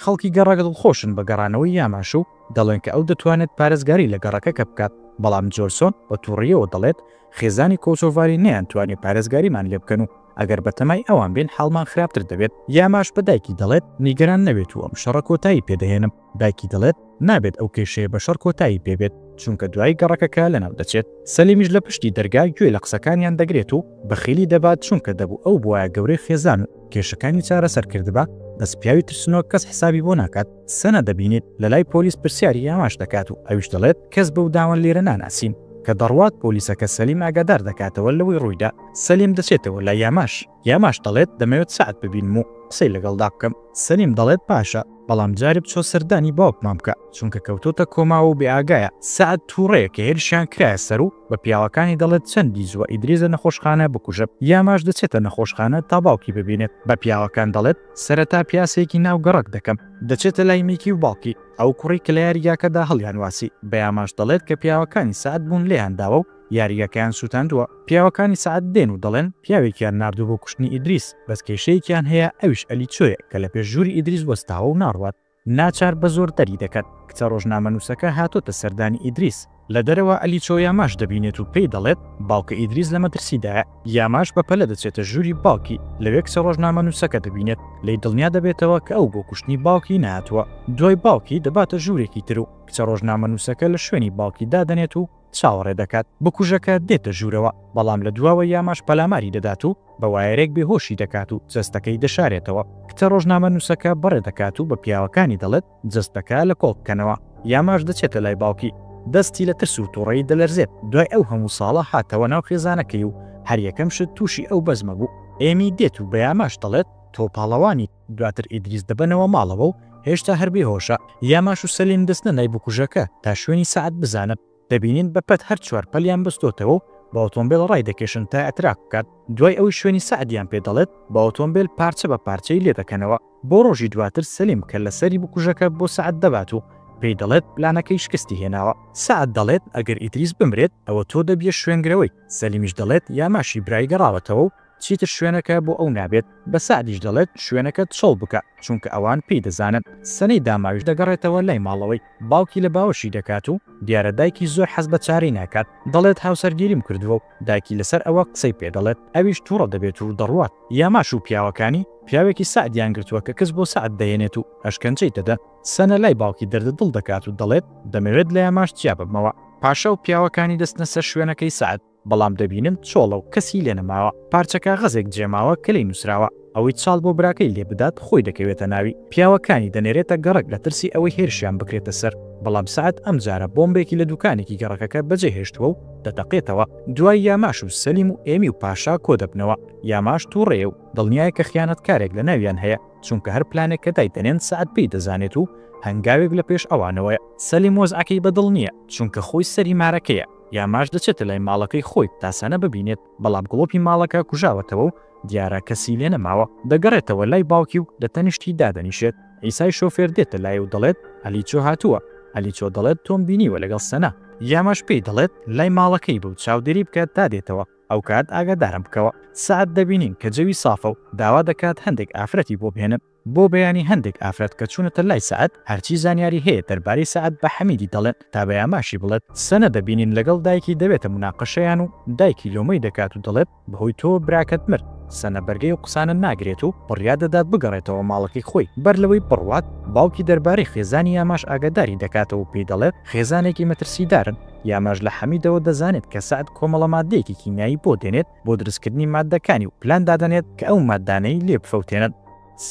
خەڵکی گەڕەک دڵخۆشن بە گەڕانەوەی یاماش و دەڵێن کە ئەو دەتوانێت پارێزگاری لە گەڕەکەکە بکات، بەڵام جۆلسۆن بە توڕییەوە دەڵێت خێزانی کۆسۆڤاری نەیانتوانی پارێزگاریمان لێبکەن و ئەگەر بەتەمای ئەوان بین حاڵمان خراپتر دەبێت. یاماش بە دایکی دەڵێت نیگەران نەبێت و ئەم شەڕە کۆتایی پێدەهێنم. دایکی دەڵێت نابێت ئەو کێشەیە بە شەڕ کۆتایی پێبێت، چونکە دوایی گەڕەکەکە لەناو دەچێت. سەلیمیش لە پشتی دەرگا گوێ لە قسەکانیان دەگرێت و بەخیلی دەبات، چونکە دەبوو ئەو بوایە گەورەی خێزان و کێشەکانی چارەسەر کردبا، بەس پیاوی ترسنۆک کەس حسابی بۆ ناکات. سەنە دەبینێت لەلای پۆلیس پرسیاری یاماش دەکات و ئەویش دەڵێت کەس بەو داوە لێرە ناناسین. کە دەڕوات پۆلیسەکە سەلیم ئاگادار دەکاتەوە لەوەی ڕوویدا. سەلیم دەچێتەوە لای یاماش. یاماش دەڵێت دەمەوێت سەعد ببینم و قسەی لەگەڵدا بکەم. سەلیم دەڵێت باشە، بەڵام جارێ بچۆ سەردانی باوکمان بکە، چونکە کەوتۆتە کۆماوە و بێئاگایە. سەعد توڕەیە کە هێرشیان کرایە سەر و بە پیاوەکانی دەڵێت چەندی زووە ئیدریس لە نەخۆشخانە بکوژن. یاماش دەچێتە نەخۆشخانە تا باوکی ببینێت. بە پیاوەکان دەڵێت سەرەتا پیاسەیەکی ناو گەڕەک دەکەم. دەچێتە لای میکی و باوکی، ئەو کوڕەی کە لە یاریگاکەدا هەڵیانواسی. بە یاماش دەڵێت کە پیاوەکانی سەعد بوون لێیان داوە و یاریگاکەیان سوتاندووە. پیاوەکانی سەعد دێن و دەڵێن پیاوێکیان ناردووە بۆ کوشتنی ئیدریس، بەس کێشەیەکیان هەیە ئەویش ئەلیچۆیە کە لە پێش ژووری ئیدریس وەستاوە و ناڕوات. ناچار بە زۆر دەری دەکەن. کچە ڕۆژنامەنووسەکە هاتۆتە سەردانی ئیدریس. لە دەرەوە ئەلیچۆ یاماش دەبینێت و پێی دەڵێت باوکە ئیدریس لە مەترسیدایە. یاماش بە پەلە دەچێتە ژووری باوکی، لەوێ کچە ڕۆژنامەنووسەکە دەبینێت، لێی دڵنیا دەبێتەوە کە ئەو بۆ کوشتنی باوکی نەهاتووە. دوای باوکی دەباتە ژوورێکی تر و کچە ڕۆژنامەنووسەکە لە شوێنی باوکی دادەنێت و چاوەڕێ دەکات بکوژەکە دێتە ژوورەوە، بەڵام لە دواوە یاماش پەلاماری دەدات و بە وایەرێک بێهۆشی دەکات و جەستەکەی دەشارێتەوە. کچە ڕۆژنامەنووسەکە بەڕێ دەکات و بە پیاوەکانی دەڵێت جەستەکە لە کۆڵ بکەنەوە. یاماش دەچێتە لای باوکی. دەستی لە ترس و توڕەیی دەلەرزێت. دوای ئەو هەموو ساڵە هاتەوە ناو خێزانەکەی و هەر یەکەم شت تووشی ئەو بەزمە بوو. ئێمی دێت و بە یاماش دەڵێت تۆ پاڵەوانیت. دواتر ئیدریس دەبەنەوە ماڵەوە و هێشتا هەر بێهۆشە. یاماش و سەلیم دەچنە لای بکوژەکە تا شوێنی سەعد بزانن. دەبینین بە پەت هەر چوار پەلیان بەستۆتەوە و بە ئۆتۆمبێل ڕایدەکێشن تا ئیعتراف بکات. دوای ئەوەی شوێنی سەعدیان پێ دەڵێت، بە ئۆتۆمبێل پارچە بە پارچەی لێ دەکەنەوە. بۆ ڕۆژی دواتر سەلیم کەللە سەری بکوژەکە بۆ سەعد دەبات و پێی دەڵێت پلانەکەی شکستی هێناوە. سەعد دەڵێت ئەگەر ئیدریس بمرێت ئەوە تۆ دەبیە شوێنگرەوەی. سەلیمیش دەڵێت یاماشی برای گەڕاوەتەوە و چیتر شوێنەکە بۆ ئەو نابێت، بە سەعدیش دەڵێت شوێنەکەت چۆڵ بکە، چونکە ئەوان پێی دەزانن. سەنەی داماویش دەگەڕێتەوە لای ماڵەوەی، باوکی لە باوەشی دەکات و دیارە دایکی زۆر حەز بە چارەی ناکات، دەڵێت هاوسەرگیریم کردووە و دایکی لەسەر ئەوە قسەی پێ دەڵێت، ئەویش توڕە دەبێت و دەڕوات. یاماش و پیاوەکانی پیاوێکی سەعدیان گرتووە کە کچ بۆ سەعد دەهێنێت و ئەشکەنجەی دەدەن. سەنە لای باوکی دەردە دڵ دەکات و دەڵێت دەمەوێت لە یاماش جیا ببمەوە. پاشا و پیاوەکانی دەچنە سەر شوێنەکەی سەعد. بەڵام دەبینن چۆڵە و کەسی لێ نەماوە، پارچە کاغەزێک جێماوە کە لێی نووسراوە، ئەوەی چاڵ بۆ براکەی لێ بدات خۆی دەکەوێتە ناوی، پیاوەکانی دەنێرێتە گەڕەک لە ترسی ئەوەی هێرشیان بکرێتە سەر، بەڵام سەعد ئەمجارە بۆمبێکی لە دوکانێکی گەڕەکەکە بەجێ هێشتووە و دەتەقێتەوە، دوای یاماش و سەلیم و ئێمی و پاشا کۆدەبنەوە، یاماش توڕەیە و دڵنیایە کە خیانەتکارێک لە ناویان هەیە، چونکە هەر پلانێک کە دایدەنێن سەعد پێی دەزانێت و هەنگاوێک لە پێش ئەوانەوەیە. سەلیم وەزعەکەی بە دڵ نییە، چونکە خۆی سەری مارەکەیە. یاماش دەچێتە لای ماڵەکەی خۆی تا سەنە ببینێت، بەڵام گڵۆپی ماڵەکە کوژاوەتەوە و دیارە کەسی لێ نەماوە. دەگەڕێتەوە لای باوکی و لە تەنیشتی دادەنیشێت. عیسای شۆفێر دێتە لای و دەڵێت ئەلیچۆ هاتووە. ئەلیچۆ دەڵێت تۆم بینیوە لەگەڵ سەنە. یاماش پێی دەڵێت لای ماڵەکەی بە و چاودێری بکە تا دێتەوە، ئەوکات ئاگادارم بکەوە. سەعد دەبینین کە جەوی سافە و داوا دەکات هەندێک ئافرەتی بۆ بهێنن. بۆ بەیانی هەندێک ئافرەت کە چوونەتە لای سەعد هەرچی زانیاری هەیە دەربارەی سەعد بە حەمیدی دەڵێن تا بە یاماشی بڵێت سەنە دەبینین لەگەڵ دایکی دەبێتە موناقەشەیان و دایکی لۆمەی دەکات و دەڵێت بەهۆی تۆوە براکەت مرد سەنە بەرگەی ئەو قسانە ناگرێت و بڕیار دەدات بگەڕێتەوە ماڵەکەی خۆی بەر لەوەی بڕوات باوکی دەربارەی خێزانی یاماش ئاگاداری دەکاتەوە و پێی دەڵێت خێزانێکی مەترسیدارن یاماش لە حەمیدەوە دەزانێت کە سەعد کۆمەڵە ماددەیەکی کیمیایی بۆ دێنێت بۆ دروستکردنی ماددەکانی و پلان دادەنێت کە ئەو ماددانەی لێ بفەوتێنن.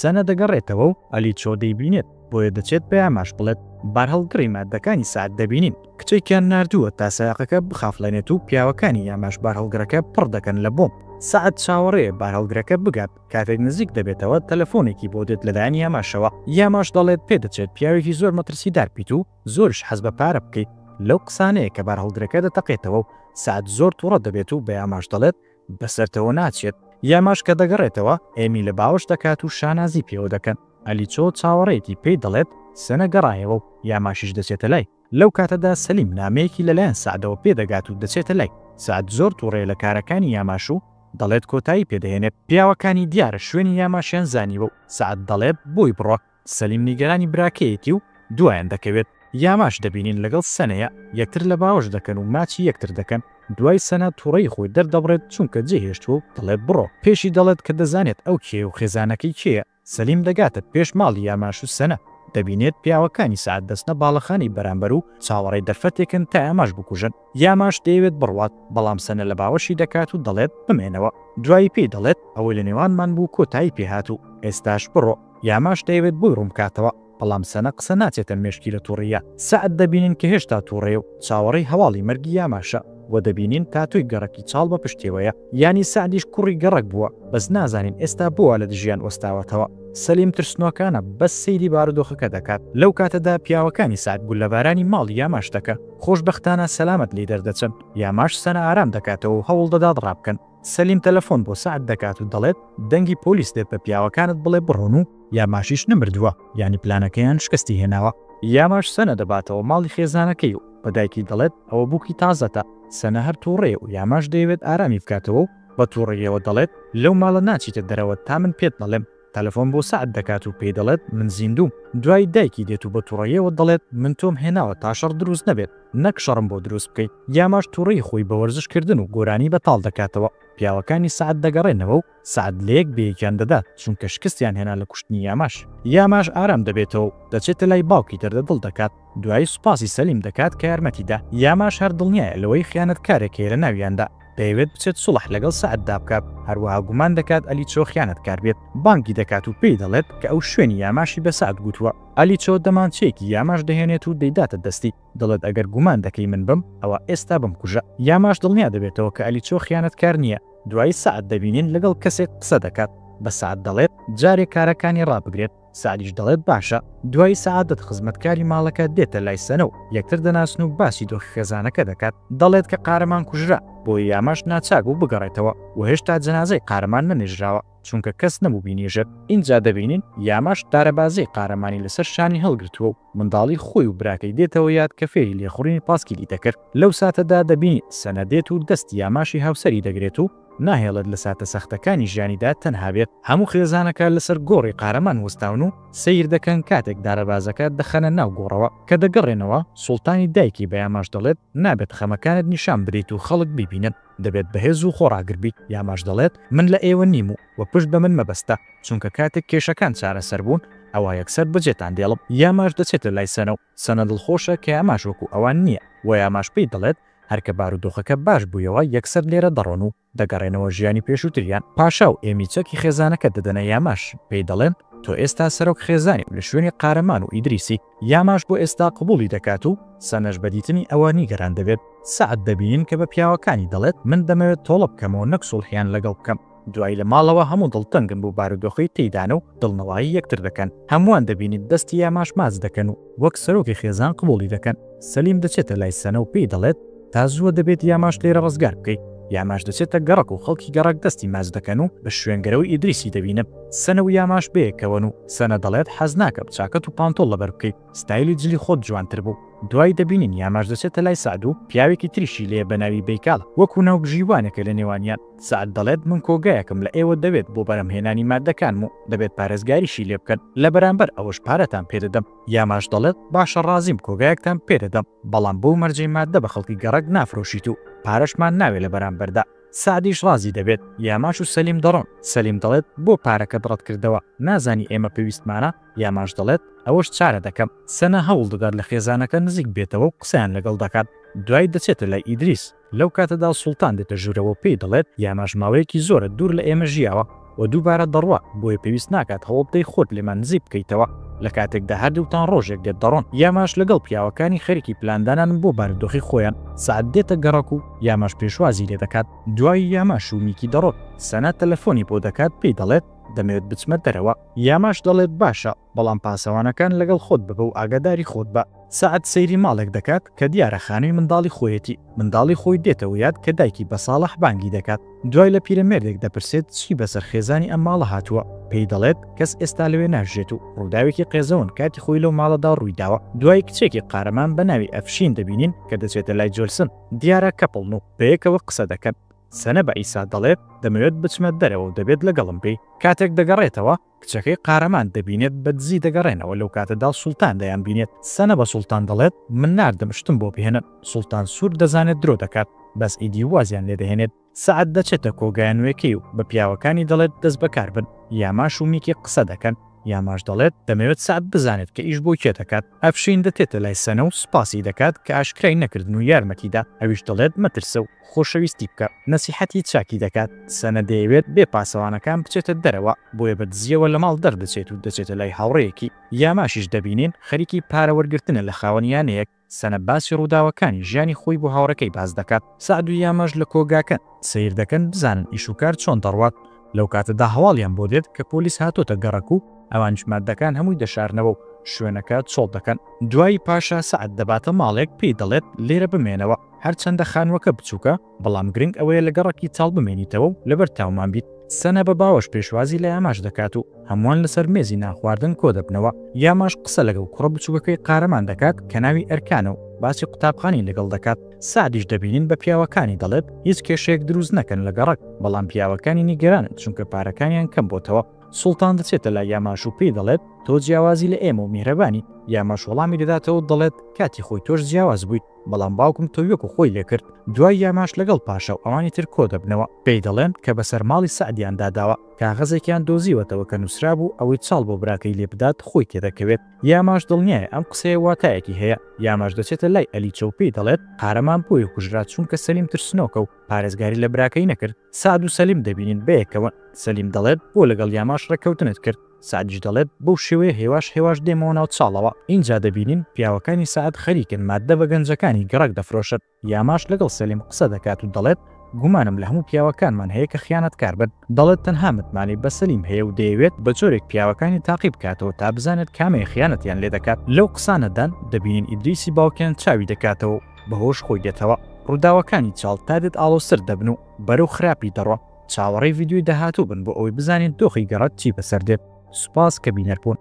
سەنە دەگەڕێتەوە و ئەلیچۆ دەیبینێت، بۆیە دەچێت بە یاماش بڵێت بارهەڵگڕی ماددەکانی سەعد دەبینین، کچێکیان ناردووە تا سەیاقەکە بخافڵێنێت و پیاوەکانی یاماش بارهەڵگرەکە پڕ دەکەن لە بۆمب. سەعد چاوەڕێیە بارهەڵگرەکە بگات، کاتێک نزیک دەبێتەوە تەلەفۆنێکی بۆ دێت لەلایەن یاماشەوە، یاماش دەڵێت پێدەچێت پیاوێکی زۆر مەترسیدار بیت و زۆریش حەز بە پارە بکەیت، لەو قسانەیە کە بارهەڵگرەکە دەتەقێتەوە و سەعد زۆر توڕە دەبێت و بە یاماش دەڵێت بەسەرتەوە ناچێت. یاماش کە دەگەڕێتەوە ئێمی لە باوەش دەکات و شانازی پێوە دەکەن. ئەلیچۆ چاوەڕێیەتی پێی دەڵێت سەنە گەڕایەوە و یاماشیش دەچێتە لای. لەو کاتەدا سەلیم نامەیەکی لەلایەن سەعدەوە پێ دەگات و دەچێتە لای. سەعد زۆر توڕەیە لە کارەکانی یاماش و دەڵێت کۆتایی پێ دەهێنێت. پیاوەکانی دیارە شوێنی یاماشیان زانیوە و سەعد دەڵێت بۆی بڕۆ. سەلیم نیگەرانی براکەیەتی و دوایان دەکەوێت. یاماش دەبینین لەگەڵ سەنەیە یەکتر لە باوەش دەکەن و ماچی یەکتر دەکەن. دوای سەنە توڕەیی خۆی دەردەبڕێت چونکە جێیهێشتووە و دەڵێت بڕۆ. پێشی دەڵێت کە دەزانێت ئەو کێیە و خێزانەکەی کێیە. سەلیم دەگاتە پێش ماڵی یاماش و سەنە دەبینێت پیاوەکانی سەعد دەچنە باڵەخانەی بەرامبەر و چاوەڕێی دەرفەتێکن تا یاماش بکوژن. یاماش دەیەوێت بڕوات، بەڵام سەنە لە باوەشی دەکات و دەڵێت بمێنەوە. دوایی پێی دەڵێت ئەوەی لە نێوانمان بوو کۆتایی پێهات و ئێستاش بڕۆ. یاماش دەیەوێت بۆی ڕوونبکاتەوە، بەڵام سەنە قسە ناچێتە مێشکی لە توڕییە. سەعد دەبینین کە هێشتا توڕەیە و چاوەڕێی هەواڵی مەرگی یاماشە. وە دەبینین تاتۆی گەڕەکی چاڵ بە پشتێوەیە. یانی سەعدیش کوڕی گەڕەک بووە، بەس نازانین ئێستا بۆ وا لە دژیان وەستاوەتەوە. سەلیم ترسنۆکانە بەس سەیری بارودۆخەکە دەکات. لەو کاتەدا پیاوەکانی سەعد گوللەبارانی ماڵی یاماش دەکە. خۆشبەختانە سەلامەت لێی دەردەچن. یاماش سەنە ئارام دەکاتەوە و هەوڵ دەدات ڕابکەن. سەلیم تەلەفۆن بۆ سەعد دەکات و دەڵێت دەنگی پۆلیس دێت بە پیاوەکانت بڵێ بڕۆن و یاماشیش نەمردووە یانی پلانەکەیان شکستی هێناوە. یاماش سەنە دەباتەوە ماڵی خێزانەکەی و بە دایکی دەڵێت ئەوە بووکی تازەتە. سەنە هەر توڕەیە و یاماش دەیەوێت ئارامی بکاتەوە و بە توڕەییەوە دەڵێت لەو ماڵە ناچیتە دەرەوە تا من پێت نەڵێم. تەلەفۆن بۆ سەعد دەکات و پێی دەڵێت من زیندووم. دوایی دایکی دێت و بە توڕەییەوە دەڵێت من تۆم هێناوە تا شەڕ دروست نەبێت نەک شەڕم بۆ دروست بکەیت. یاماش توڕەیی خۆی بە وەرزش کردن و گۆرانی بەتاڵ دەکاتەوە. پیاوەکانی سەعد دەگەڕێنەوە و سەعد لە یەک بەیەکیان دەدات چونکە شکستیان هێنا لە کوشتنی یاماش. یاماش ئارام دەبێتەوە و دەچێتە لای باوکی دەردە دڵ دەکات. دوایی سوپاسی سەلیم دەکات کە یارمەتی دا. یاماش هەر دڵنیایە لەوەی خیانەتکارێک هەیە لە ناویاندا. دەیەوێت بچێت سوڵح لەگەڵ سەعددا بکات، هەروەها گومان دەکات ئەلیچۆ خیانەتکار بێت. بانگی دەکات و پێی دەڵێت کە ئەو شوێنی یاماشی بە سەعد گوتووە. ئەلیچۆ دەمانچەیەکی یاماش دەهێنێت و دەیداتە دەستی، دەڵێت ئەگەر گومان دەکەی من بم، ئەوا ئێستا بمکوژە. یاماش دڵنیا دەبێتەوە کە ئەلیچۆ خیانەتکار نییە. دوایی سەعد دەبینین لەگەڵ کەسێک قسە دەکات. بە سەعد دەڵێت جارێ کارەکانی ڕابگرێت. سەعدیش دەڵێت باشە. دوایی سەعادەت خزمەتکاری ماڵەکە دێتە لای سەنە و یەکتر دەناسن و باسی دۆخی خێزانەکە دەکات، دەڵێت کە قارەمان کوژرا، بۆیە یاماش ناچار بوو بگەڕێتەوە و هێشتا جەنازەی قارەمان نەنێژراوە، چونکە کەس نەبوو بینێژێت. ئینجا دەبینین یاماش دارەبازەی قارەمانی لەسەر شانی هەڵگرتووە و منداڵی خۆی و براکەی دێتەوە یاد کە فێری لێخوڕینی پاسکیلی دەکرد. لەو ساتەدا دەبینین سەنە دێت و دەستی یاماشی هاوسەری دەگرێت و ناهێڵێت لە ساتە سەختەکانی ژیانیدا تەنها بێت. هەموو خێزانەکە لەسەر گۆڕی قارەمان وەستاون و سەیر دەکەن کاتێک دارەبازەکە دەخەنە ناو گۆڕەوە. کە دەگەڕێنەوە، سوڵتانی دایکی بە یاماش دەڵێت نابێت خەمەکانت نیشان بدەیت و خەڵک بیبینن، دەبێت بەهێز و خۆڕاگر بیت. یاماش دەڵێت من لە ئێوە نیم و وە پشت بە من مەبەستە، چونکە کاتێک کێشەکان چارەسەر بوون ئەوا یەکسەر بەجێتان دێڵم. یاماش دەچێتە لای سەنە و سەنە دڵخۆشە کە یاماش وەکو ئەوان نییە و یاماش پێی دەڵێت هەر کە بارودۆخەکە باش بوویەوە یەکسەر لێرە دەڕۆن و دەگەڕێنەوە ژیانی پێشووتریان. پاشا و ئێمی چەکی خێزانەکە دەدەنە یاماش، پێی دەڵێن تۆ ئێستا سەرۆک خێزانی و لە شوێنی قارەمان و ئیدریسی. یاماش بۆ ئێستا قبوڵی دەکات و سەنەش بە دیتنی ئەوە نیگەران دەبێت. سەعد دەبینین کە بە پیاوەکانی دەڵێت من دەمەوێت تۆڵە بکەمەوە نەک سوڵحیان لەگەڵ بکەم. دوایی لە ماڵەوە هەموو دڵتەنگن بۆ بارودۆخەی تێیدانە و دڵنەوایی یەکتر دەکەن. هەمووان دەبینیت دەستی یاماش ماچ دەکەن و وەک سەرۆکی خێزان قبوڵی دەکەن. سەلیم دەچێتە لای سەنە و پێی دەڵێت تا زووە دەبێت یاماش لێرە ڕزگار بکەی. یاماش دەچێتە گەڕەک و خەڵکی گەڕەک دەستی ماچ دەکەن و بە شوێنگەرەوەی ئیدریسی دەبینن. سەنە و یاماش بەیەکەوەن و سەنە دەڵێت حەز ناکەم چاکەت و پانتۆڵ لەبەر بکەی، ستایلی جلی خۆت جوانتر بوو. دوایی دەبینین یاماش دەچێتە لای سەعد و پیاوێکی تریشی لێیە بە ناوی بەیکاڵ وەکو ناوبژیوانێکە لە نێوانیان. سەعد دەڵێت من کۆگایەکم لە ئێوە دەوێت بۆ بەرهەمهێنانی ماددەکانم و دەبێت پارێزگاریشی لێ بکەن، لە بەرامبەر ئەوەش پارەتان پێ دەدەم. یاماش دەڵێت باشە ڕازیم کۆگایەکتان پێ دەدەم، بەڵام بەو مەرجەی ماددە بە خەڵکی گەڕەک نافرۆشیت و پارەشمان ناوێ لە بەرامبەردا. سەعدیش ڕازی دەبێت. یاماش و سەلیم دەڕۆن. سەلیم دەڵێت بۆ پارەکەت ڕەت کردەوە، نازانی ئێمە پێویستمانە؟ یاماش دەڵێت ئەوەش چارە دەکەم. سەنە هەوڵ دەدات لە خێزانەکە نزیک بێتەوە و قسەیان لەگەڵ دەکات. دوایی دەچێتە لای ئیدریس. لەو کاتەدا سوڵتان دێتە ژوورەوە و پێی دەڵێت یاماش ماوەیەکی زۆرە دوور لە ئێمە ژیاوە و دووبارە دەڕوا، بۆیە پێویست ناکات هەوڵ بدەی خۆت لێمان نزیک بکەیتەوە، لە کاتێکدا هەردووکتان ڕۆژێک دێت دەڕۆن. یاماش لەگەڵ پیاوەکانی خەریکی پلاندانانن بۆ بارودۆخی خۆیان. سەعد دێتە گەڕەک و یاماش پێشوازی لێ دەکات. دوایی یاماش و میکی دەڕۆن. سەنا تەلەفۆنی بۆ دەکات پێی دەڵێت دەمەوێت بچمە دەرەوە. یاماش دەڵێت باشە، بەڵام پاسەوانەکان لەگەڵ خۆت ببە و ئاگاداری خۆت بە. سەعد سەیری ماڵێک دەکات کە دیارە خانووی منداڵی خۆیەتی، منداڵی خۆی دێتەوە یاد کە دایکی بە ساڵح بانگی دەکات، دوای لە پیرەمێردێک دەپرسێت چی بەسەر خێزانی ئەم ماڵە هاتووە، پێی دەڵێت کەس ئێستا لەوێ ناژیێت و ڕووداوێکی قێزەون کاتی خۆی لەو ماڵەدا ڕوویداوە، دوای کچێکی قارەمان بە ناوی ئەفشین دەبینین کە دەچێتە لای جۆلسن، دیارە couple ن و بەیەکەوە قسە دەکەن. سەنە بە عیسا دەڵێت دەمەوێت بچمە دەرەوە و دەبێت لەگەڵم بێی. کاتێک دەگەڕێتەوە کچەکەی قارەمان دەبینێت بە دزی دەگەڕێنەوە لەو کاتەدا سوڵتان دەیانبینێت. سەنە بە سوڵتان دەڵێت من ناردم شتم بۆ بهێنن. سوڵتان سوور دەزانێت درۆ دەکات بەس ئیدی وازیان لێدەهێنێت. سەعد دەچێتە کۆگایە نوێکەی و بە پیاوەکانی دەڵێت دەستبەکار بن. یاماش و میکی قسە دەکەن. یاماش دەڵێت دەمەوێت سەعد بزانێت کە ئیش بۆ کێ دەکات. ئەفشین دەتێتە لای سەنە و سوپاسی دەکات کە ئاشکرای نەکردن و یارمەتی دا. ئەویش دەڵێت مەترسە و خۆشەویستی بکە. نەسیحەتی چاکی دەکات. سەنە دەیەوێت بێ پاسەوانەکان بچێتە دەرەوە، بۆیە بە دزییەوە لە ماڵ دەردەچێت و دەچێتە لای هاوڕێیەکی. یاماشیش دەبینین خەریکی پارە وەرگرتنە لە خاوەن یانەیەک. سەنە باسی ڕووداوەکانی ژیانی خۆی بۆ هاوڕێکەی باس دەکات. سەعد و یاماش لە کۆگاکەن، سەیر دەکەن بزانن ئیش و کار چۆن دەڕوات. لەو کاتەدا هەواڵیان بۆ دێت کە پۆلیس هاتۆتە گەڕەک و ئەوانیش ماددەکان هەمووی دەشارنەوە و شوێنەکە چۆڵ دەکەن. دوایی پاشا سەعد دەباتە ماڵێک پێی دەڵێت لێرە بمێنەوە، هەرچەندە خانووەکە بچووکە، بەڵام گرنگ ئەوەیە لە گەڕەکی چاڵ بمێنیتەوە و لەبەر تاومان بیت. سەنە بە باوەش پێشوازی لە یاماش دەکات و هەمووان لەسەر مێزی نانخواردن کۆدەبنەوە. یاماش قسە لەگەڵ کوڕە بچووکەکەی قارەمان دەکات کە ناوی ئەرکانە و باسی قوتابخانەی لەگەڵ دەکات. سەعدیش دەبینین بە پیاوەکانی دەڵێت هیچ کێشەیەک دروست نەکەن لە گەڕەک، بەڵام پیاوەکانی نیگەرانن چونکە پارەکانیان کەم بۆتەوە. سوڵتان دەچێتە لای یاماش و پێی دەڵێت تۆ جیاوازی لە ئێمە و میهرەبانی. یاماش وەڵامی دەداتەوە و دەڵێت کاتی خۆی تۆش جیاواز بوویت. بەڵام باوکم تۆی وەکو خۆی لێکرد. دوای یاماش لەگەڵ پاشا و ئەوانی تر کۆدەبنەوە. پێی دەڵێن کە بەسەر ماڵی سەعدیان داداوە. کاغەزێکیان دۆزیوەتەوە کە نووسرابوو ئەوەی چاڵ بۆ براکەی لێ بدات خۆی تێدەکەوێت. یاماش دڵنیایە ئەم قسەیە واتایەکی هەیە. یاماش دەچێتە لای ئەلیچە و پێی دەڵێت قارەمان بۆیە کوژرا چونکە سەلیم ترسنۆکە و پارێزگاری لە براکەی نەکرد. سەعد و سەلیم دەبینین بەیەکەوەن. سەلیم دەڵێت بۆ لەگەڵ یاماش ڕێککەوتنت کرد؟ سەعدیش دەڵێت، بەو شێوەیە هێواش هێواش دێمەوە ناو چاڵەوە. ئینجا دەبینین پیاوەکانی سەعد خەریکن ماددە بە گەنجەکانی گەڕەک دەفرۆشن. یاماش لەگەڵ سەلیم قسە دەکات و دەڵێت، گومانم لە هەموو پیاوەکانمان هەیە کە خیانەتکار بن. دەڵێت تەنها متمانەی بە سەلیم هەیە و دەیەوێت بە جۆرێک پیاوەکانی تاقی بکاتەوە تا بزانێت کامەیە خیانەتیان لێ دەکات. لەو قسانەدان دەبینین ئیدریسی باوکیان چاوی دەکاتەوە و بە هۆش خۆی دێتەوە. ڕووداوەکانی چاڵ تا دێت ئاڵۆزتر دەبن و بەرەو خراپی دەڕۆن. چاوەڕێی ڤیدیۆی داهاتوو بن بۆ ئەوەی بزانین دۆخی گەڕەک چی بەسەر دێت. سوپاس کە بینەر بوون.